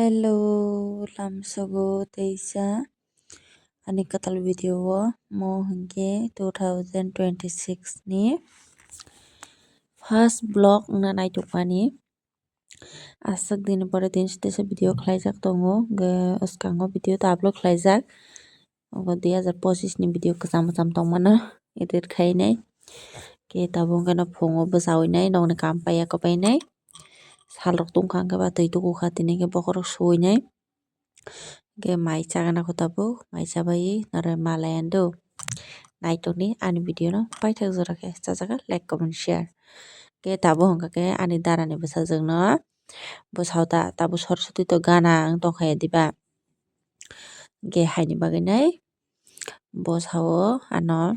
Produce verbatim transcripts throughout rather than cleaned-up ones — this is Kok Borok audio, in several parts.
Hello, lamsogo teisa ani kwtal video o, mo hwnkhe two thousand twenty-six ni first vlog wngna naitukmani. Aswk dini pore din teisa video khlaijak tongo, hwnkhe swkango video ta upload khlaijak. Obo dui hajar pochis ni video kwcham kwcham tongmano edit khainai. Khe tabuk hwnkhe no phungo bwchawi nai, nokni kam paiya kwbai nai. Salrok tungkha hwnkhe ba twi tukukha, tini hwnkhe bokhorok suwi nai. Hwnkhe mai chagana kho tabuk, mai chabai noroi malai ando. Naitokni ani video no paithak jora khe chajakha, like, comment, share. Khe tabuk hwnkha khe ani dara ni bwsajwk no bwsao ta, tabuk Saraswati to gana wng tongkha ya diba. Hwnkhe haini bagwi nai bwsao ano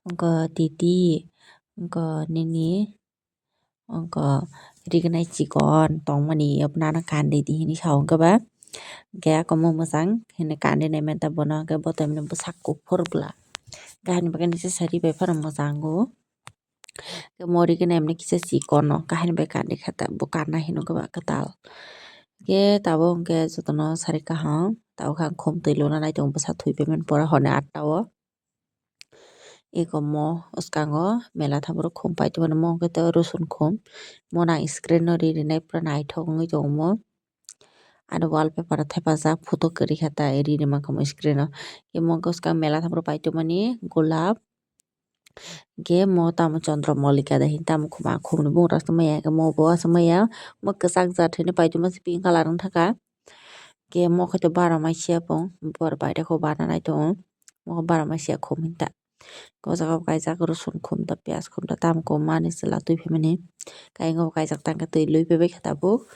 wngkha titi, wngkha nini, wngkha rignai chikon tongmani, obo nana kandi di hinwi sao wngkha ba. Hwnkhe ako mo mwchang hinwi kandi nai manta bono, hwnkhe bo to emni bwsak kuphur bwla. Hwnkhe haini bagwi nai se sari bai phano mwchango. Khe mori khe emni kisa chikon no kahini bai kandi kha ta, bo kanna hino khe ba kwtal. Khe tabuk hwnkhe jotono sari kaham, tabuk khe ang khum twi luna nai tongo, bwsa thwi phaimani pore hor ni atta o. Eko mo swkango mela thamporo khum paitongmani, mo hwnkhe tei rosun khum, mo nang screen no ri rinai pura naithok wngwi tongo mo. Ano wallpaper o thepajak photo kwrwi kha ta ri ri mankha mo screen o. Emo wngkha swkang mela thamporo paitongmani golap. Hwnkhe mo tamo Chandramallika da hin tamo khuma khumni bungrok aswk maya, mo bo aswk maya. Mo kwchak jat hinwi paitoma se pink colour wng thaka. Hwnkhe mo khaito bara mai siya pung, bor bai rokho bara nai tongo. Mo bara mai siya khum hinta. O jaga bo kaijak rosun khum da, piyaj khum da, tamo khum mani chwla twi phaimani. Kayeng o bo kaijak tangkhe twi lui paibai kha tabuk.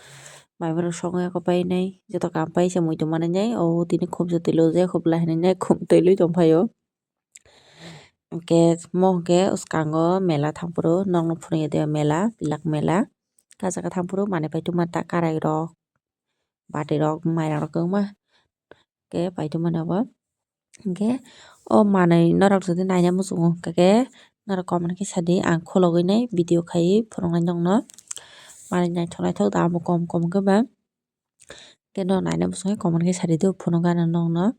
Mai borok songwi ako painai, joto kam paisa muitu manwi nai. O tini khum se twi lui jai khum lai hinwi nai khum twi lui tongphaio. Hwnkhe mo hwnkhe swkango mela thamporo, nokno phunukya de mela, pilak mela. Kaisa khe thamporo manwi paitoma ta karai rok, bati rok, mairang rok kwbangma khe paitoma nobo. Hwnkhe o manwi norok jodi naina muchungo hwnkhe norok comment khe sadi, ang khulogwi nai video khaiwi phunuknai nokno. Manwi naithok naithok da amo kom kom khe ba. Khe no naina bwswk comment khe sadi do phunukgana nokno.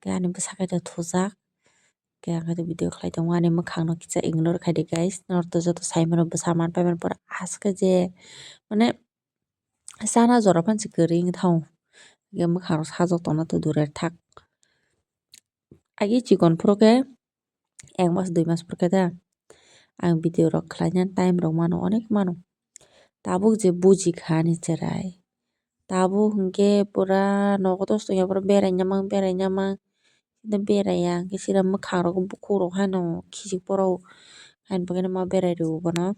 Khe ani bwsa khe thujak. Khe ang khe video khlai tongo, ani mwkhang no kisa ignore khaidi guys. Norok to joto sai mano bwsa man pai mani pore aske je mane chana jora phano se kwrwi wng thang. Khe mwkhang rok sajok tongna to dure thak. Agi chikon phuru khe ek mas dui mas phuru khe da ang video rok khlaina time rok mano, onek mano. Tabuk je buji kha ani cherai. Tabuk hwnkhe pura nogo dos tongya, pura beraina mang, beraina mang. Sida beraiya hwnkhe sida mwkhang rok, bukhuk rok haino khichik porao. Haini bagwino ma berai rwo bono.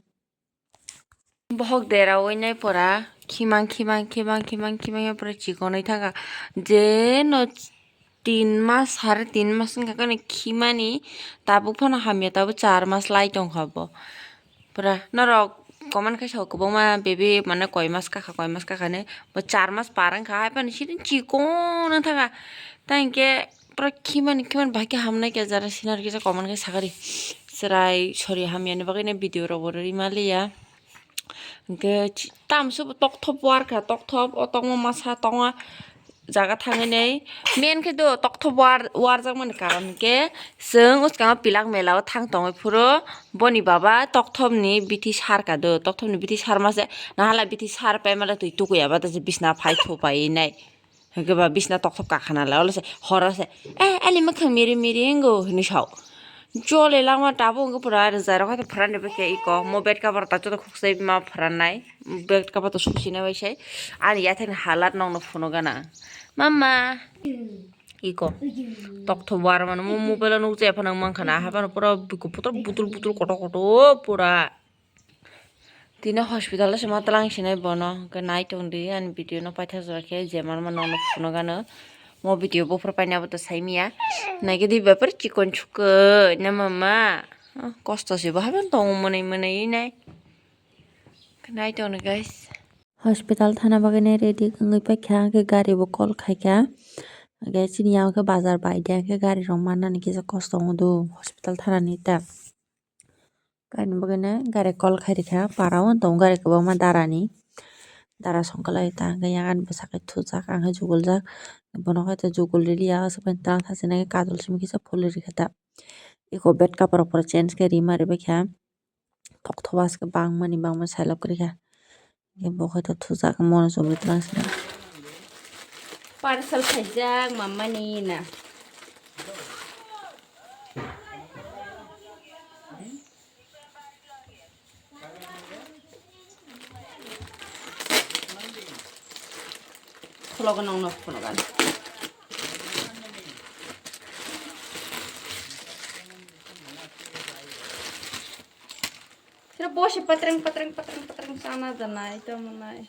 Bohok dera oinai pora khimang, khimang, khimang, khimang, khimang ya pora chikonoi thangkha. Je no tin mas, sare tin mas wngkha khe khimani, tabuk phano hamya, tabuk char mas lai tongkha bo. Pura norok comment khe sao kwbangma, bebe mane koi mas kakha, koi mas kakha hinwi. Bo char mas par wngkha, hai phano sini chikon wng thangkha. Tai hinkhe pura khimani, khimani bahai khe hamnai khe jara scenery kisa comment khe sakari. Chwrai sori hamyani bagwi no video rok bo rwima liya. Hinkhe chi-, tamsok bo tokthop warkha, tokthop o tongma masa tongma jaga thangwi nei. Main khe do tokthop war-, warjakmani karon hinkhe chwng uskango pilak mela o thang tongwi phuru boni baba tokthopni bithi sarkha do, tokthopni bithi sarma se nahala bithi sar paimale twi tukuya ba ta je bisna phai thupai nai. Hinkhe ba bisna tokthop kakhana le, olo se horo se, "Eh, ani mwkhang miri miri wngo," hinwi sao. Jole langma tabuk wngkha pura, rwjai rok hai phwrani bai khe iko mo bed cover ta joto khukchai ma phwranai, bed cover to susi na bai sai. Ani yathekni halat nokno phunukgana, "Mama," iko tokthop warmano mo mobile o nukjai phano wng mankha na, hai phano pura bukur butur butur kotor kotor pura. Tini hospital o se ma tlang sinai bono, hwnkhe nai tongdi ani video no paithak jora khe, je mano mano no phunukgano. Mo video buphuru painai abo to saimanya. Naikhe di bepar chikon chukoi na mama. Ah, kosto se bo haban tongo mwnwi mwnwi nai. Nai tongdi guys. Hospital thana bagwi nai ready wngwi paikha, hwnkhe gari bo call khaikha. Hwnkhe chini yang khe bazar bai de, hwnkhe gari rok mannani kisa kosto wng do hospital thanani ta. Kaini bagwi no gari call khai rikha, para o tongo gari kwbangma darani. Dara songkha lai ta, hwnkhe yang ani bwsa khe thujak, ang khe juguljak. Bono khe to jugul rili ya, aswk bai twlang thasi nai khe kadul simi kisa phulwi rikha ta. Eko bed kapra pura change khe rima rwbaikha. Tokthok aswk bangmani bangmani sailok kwrwikha. Hwnkhe bo khe to thujak mono chumui twlang sina. Parcel khaijak mamani na. Khulok nong nok phunukani. Sira bosi patreng patreng patreng patreng sana danai to manai.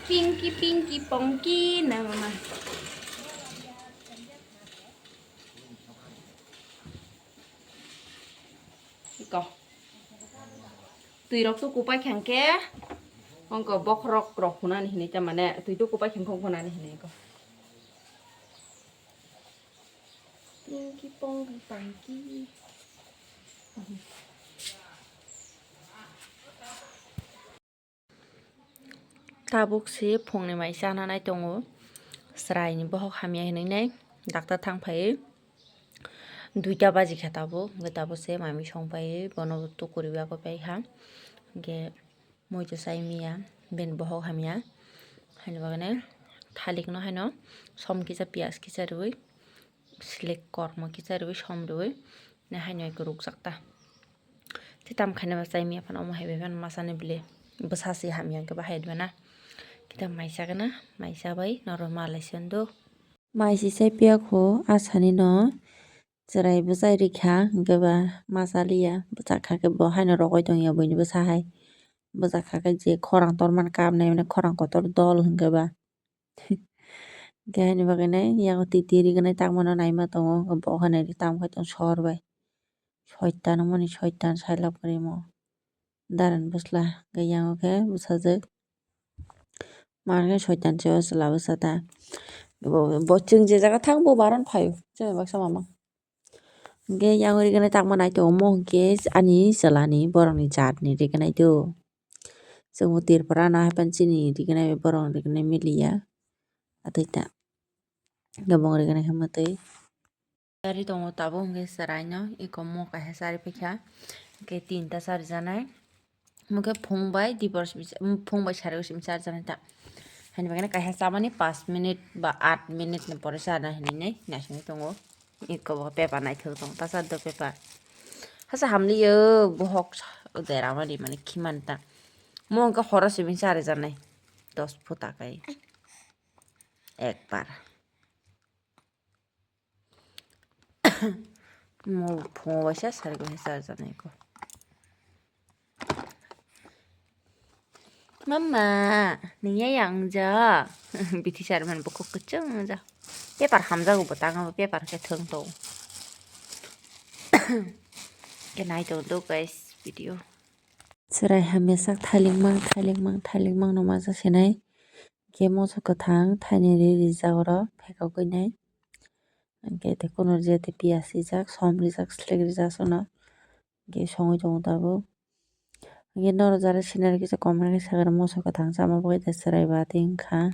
Pinky, Pinky, Ponky na mama. Iko. Twi rok tu kupai khang khe. Ongko bokhorok rok hunani hinui ta mane twi tu kupai khang khe hunani hinui iko. Pinky, Ponky, Ponky. Tabuk se phungni mai chana nai tongo, chwraini bohok hamya hinui nai doctor thang phaiwi duita baji kha tabuk, hwnkhe tabuk se mami song phaiwi bono tukuri bagwi pai kha, hwnkhe muitu chai miya bini bohok hamya, haini bagwi thalik no haino som kisa piyaj kisa rwui. Selek kormo kisa rwui som rwui nai haino eko rukjak ta. Tei tamo khaina ba chai miya phano omo hai bai phano masa ni bile bwsa se hamya hwnkhe bahai rwna. Kita mai chagana, mai chabai norok malai se undo. Mai se chai piya kho asani no chwrai bwchai rikha hwnkhe ba masa liya bwchak kha khe bo haino rogoi tongya buini bwsa hai. Bwchak kha khe je khorang tormani kapnai mane khorang kotor dol hwnkhe ba. Hwnkhe haini bagwi nai yago titi rignai tangmano naima tongo, hwnkhe bo haino ri tamo khai tong sor bai. Soitan mani soitan sailok rimo. Daran bwsla hwnkhe yango khe bwsajwk. Mangkhe soitan se o chwla bwsa ta. Bo, bo chwng je jaga thang bo baron phaio. Chwng baksa mama. Hwnkhe yang rignai tangma nai tongo, omo hwnkhe ani chwlani borokni jatni rignai do. Chwngbo Tripura no haiphano chini rignai borok rignai miliya. Atwi ta. Hwnkhe bong rignai khe mwtwi. Chari tongo tabuk hwnkhe chwraino eko mo kaisa chari paikha. Hwnkhe tinta charijaknai. Omo khe phung bai dibor simi cha-, phung bai sari o simi charjani ta. Haini bagwi kaisa chamani panch minute ba aat minute ni pore charna hinwi nai naisingwi tongo. Eko bo paper naithok tongo, ta char do paper. Hasa hamliyo bohok sa-, deramani mane khimani ta. Mo hwnkhe horo simi charijaknai. Dos phuta kai. Ekbar. Mo phungo waisa sari bai charjana eko. Mama, nini yang ja. Bithi sar man bukhuk kuchung ja. Paper hamjago bo tanga bo paper khe thwng to. Khe nai to do guys video. Chwrai hamya sak thailik mang, thailik mang, thailik mang no masa sinai. Hwnkhe moso kwthang thainwi ri rijak oro phekogwi nai. Hwnkhe tei kunu rwjak tei piyaj rijak, som rijak, selek rijak sono. Hwnkhe songwi tongo tabuk. Hwnkhe norok jara sinari kisa comment khe sakhe moso kwthang chama bagwi tei chwrai ba tei wngkha.